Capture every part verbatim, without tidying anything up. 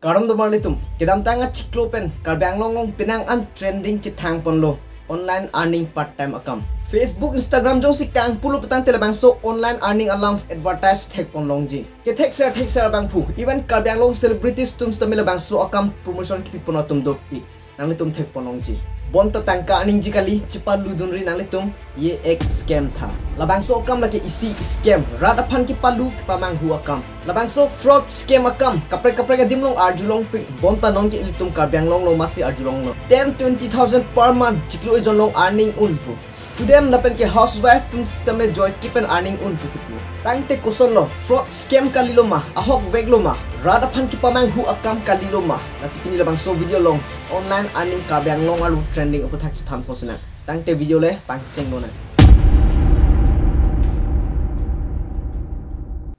Kardom do marlitum, kedamtang achiklo pen Karbi Anglong along penang an trending chethang ponlo online earning part time akam. Facebook, Instagram jongsi kangpulo putangte labangso online earning alam advertise thek pon longji. Kethekser thekser abangphu, even Karbi Anglong celebrities atum sitame labangso akam promotion kipi pon atum dopik. Nanglitum thek pon longji. Bonta tangka earning ji kali, chepaludunri nanglitum, ye ek scam tha. Labangso akam lake isi scam, rat aphan kepalu kepamanghu akam. Labangso fraud scam akam, kaprek kaprek adim along arjulongpik, bonta nonke ilitum Karbi Anglong along masi arjulonglo. Ten, twenty thousand per month, chiklo ejon along earning un pu. Student lapen ke housewife atum sitame joike pen earning un pusi pu. Tangte kosonlo, fraud scam kalilo ma, ahokveklo ma, rat aphan kepamanghu akam kalilo ma. Lasi pini labangso video along online earning Karbi Anglong arlo trending aphuthak chethan pon sinang. Tangte video le pangcheng lonang.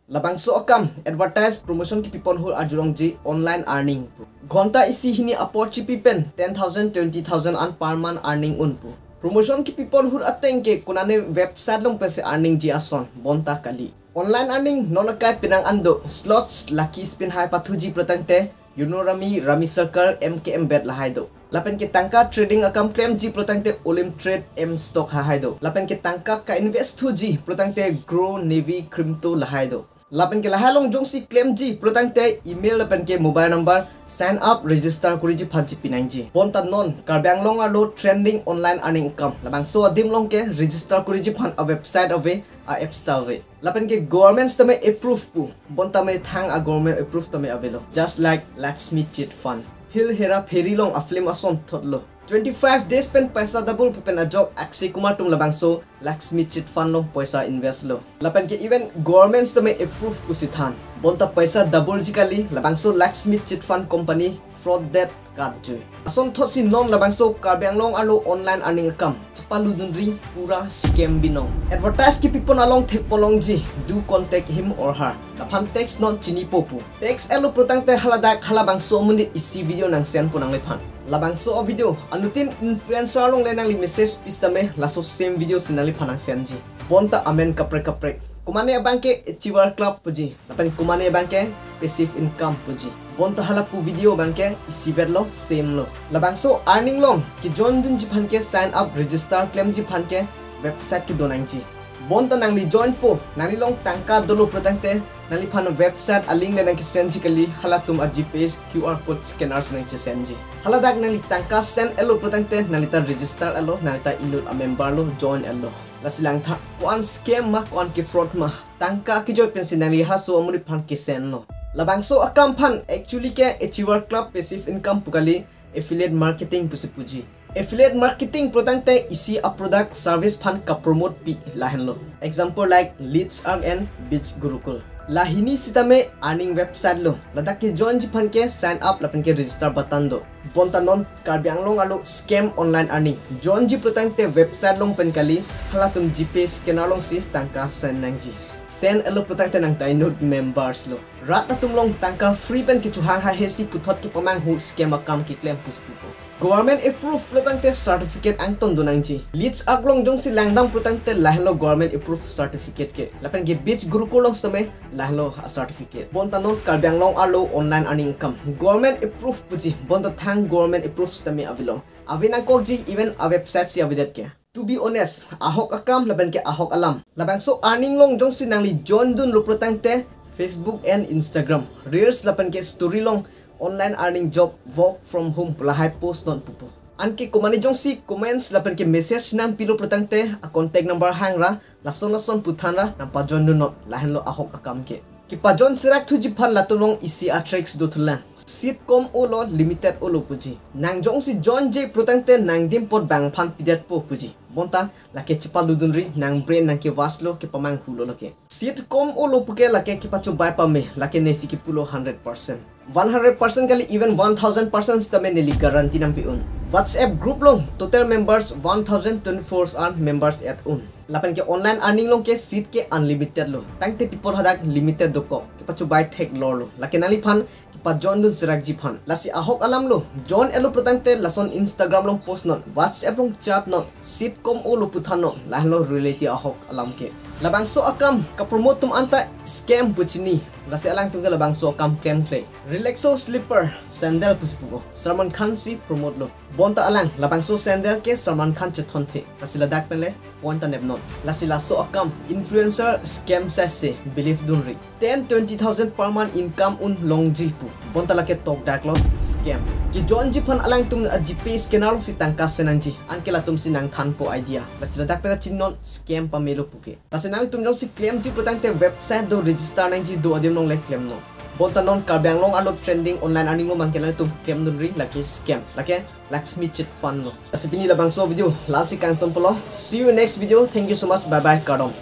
Labangso akam advertise promotion kipi pon ahut arjulongji online earning pu. Ghonta isi hini apor chipi pen ten thousand, twenty thousand an per month earning un pu. Promotion kipi pon ahut ateng ke konane website along pensi earning ji ason, bonta kali. Online earning non akai penang an do, slots, lucky spin hai pathuji pulotangte, Uno Rummy, Rummy Circle, M K M Bet lahai do. Lapen ke tangka trading akam klemji pulotangte Olim Trade, M Stock lahai do. Lapen ke tangka ka-invest thuji pulotangte Grow, Navy, Crypto lahai do. Lapen ke lahai along jongsi klemji pulotangte email lapen ke mobile number sign up register koriji aphan chipi nangji. Bonta non Karbi Anglong arlo trending online earning akam. Labangso adim along ke register koriji aphan a website ave, a apps ta ave. Lapen ke government sitame approve pu. Bonta methang a government approve tame avelo. Just like Lakshmi Chit Fund. Phil Hera Pheri along a film asonthotlo. Twenty-five days pen paisa double pu pen ajok Akshay Kumar atum labangso Lakshmi Chit Fund along paisa invest lo. Lapen ke even government sitame approve pusi than. Bonta paisa double ji kali, labangso Lakshmi Chit Fund company fraud det katjui. Asonthotsi non labangso Karbi Anglong arlo online earning akam chepaludunri, pura scam binong. Advertise kipi pon along thek pon longji, do contact him or her. Laphan text non chinipo pu. Text etlo pulotangte haladak halabangso amonit isi video nang send pon nangliphan. Labangso a video anuttin influencer along le nangli message pi sitame laso same video si nangliphan nang send ji. Bonta amen kaprek kaprek. Komane abang ke Achiever Club puji, lapen komane abang ke passive income puji. Bonta halapu video abang ke isivet lo, same lo. Labangso earning along kejoin dunji aphan ke, sign up register klemji aphan ke website kedo nangji. Bonta nangli join po, nangli along tangka dolo pulotangte, nangliphan website a link le nang kesend ji kali, halatum a GPay QR code scanner si nang chesend ji. Haladak nangli tangka send etlo pulotangte, nangli ta register etlo, nangli ta inut a member lo, join etlo. Lasi langtha, ko-an scam ma, ko-an ke fraud ma, tangka kejoi pensi nangli halaso amonit aphan kesend lo. Labangso akam aphan actually ke Achiever Club passive income pu kali, affiliate marketing pusi puji. Affiliate marketing pulotangte isi a product service aphan ka promote pi lahenlo. Example like Leads Arc and Beach Gurukul. Lahini sitame earning website lo. Ladak kejoin ji aphan ke sign up lapen ke register button do. Bonta non Karbi Anglong arlo scam online earning. Join ji pulotangte website along pen kali, halatum GPay scanner alongsi tangka send nangji. Send etlo pulotangte nang ta inut members lo. Rat atum along tangka free pen kechohang haihe si puthot kepamanghu scam akam keklem pusi pupo. Government approve pulotangte certificate angton do nangji. Leads Arc along jongsi langdam pulotangte lahenlo government approve certificate ke. Lapen ke Beach Gurukul along sitame lahenlo a certificate. Bonta non Karbi Anglong arlo online earning akam government approve puji, bonta thang government approve sitame avelo. Ave nangkokji, even a website si avedet ke. To be honest, ahok akam lapen ke ahok alam. Labangso earning along jongsi nangli join dunlo pulotangte Facebook and Instagram Reels lapen ke story along online earning job, work from home pu lahai post non pupo. Anke komane jongsi comments lapen ke message nangpilo pulotangte a contact number hangra, lason lason pu thanra nang pajoin dun non, lahenlo ahok akam ke. Kepajoin serak thuji aphan latum along isi a tricks do thulang. Seat kom olo, limited olo puji. Nang jongsi join ji pulotangte nangdim apot bang aphan pidetpo puji. Bonta lake chepaludunri, nang brain nang ke wash lo, kepamanghu lo lake. Seat kom olo puke lake kepachobai pame, lake nesi kepulo hundred percent. One hundred percent kali, even one thousand percent sitame neli guarantee nangpi un. WhatsApp group along total members one thousand twenty-four an members add un. Lapen ke online earning along ke seat ke unlimited lo. Tangte pi apot hadak limited dokok. Kepachobai theklor lo. Lake nangliphan kepajoin dun serakji aphan. Lasi ahok alam lo. Join etlo pulotangte lason Instagram along post non, WhatsApp along chat non, seat kom olo pu than non, lahenlo reality ahok alam ke. Labangso akam ka promote atum anta Scam pu chini, lasi alangtum ke labangso akam klemkle. Relaxo slipper, sandal pusi pupo. Salman Khan si promote lo. Bonta alang, labangso sandal ke Salman Khan chethon the. Lasi ladak pen le, point ta nepnon. Lasi laso akam, influencer scam sase, believe dunri. Ten, twenty thousand per month income un longji pu. Bonta lake tokdak lo, scam. Kejoinji aphan alangtum a GPay scanner alongsi tangka send nangji. Anke latum si nangthanpo idea. Lasi ladak pen ta chinnon scam pamelo puke. Lasi nangtum jongsi klemji putangte website do register nangji do adim along le klemnon. Bonta non Karbi Anglong arlo trending online earning abang ke latum klemdunri lake scam. Lake Lakshmi Chit Fund lo. Lasi pini labangso video lasi kangtonpolo. See you next video. Thank you so much. Bye bye. Kardom.